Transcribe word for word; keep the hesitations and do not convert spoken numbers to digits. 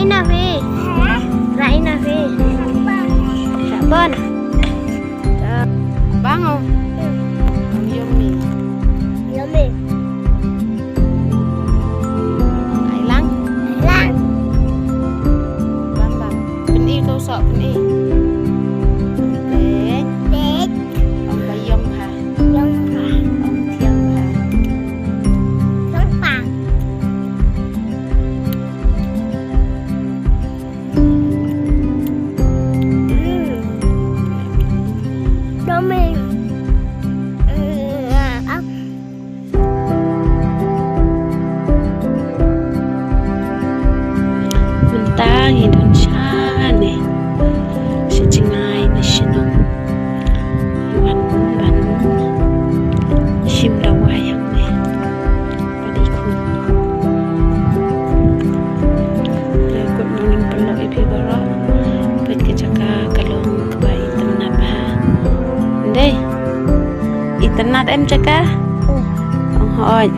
Ina phi. Ra ina phi. Sabon. Bang o. Yummy. Yummy. Ai lang. Ai lang. Bang bang. Pyni to sok pyni. Pek. Pek. Ong ba yum ha. Yum ha. Ong thiang ha. Thiang pa. Mynta ngi don shane sha jngai na shnong. Wan ban shim dawai hangne. Padi khun. Good morning paralok ïa phi baroh. Peit ka jaka ka long kaba itynnat bha. Ndei. Itynnat em jaka? Ong hooid.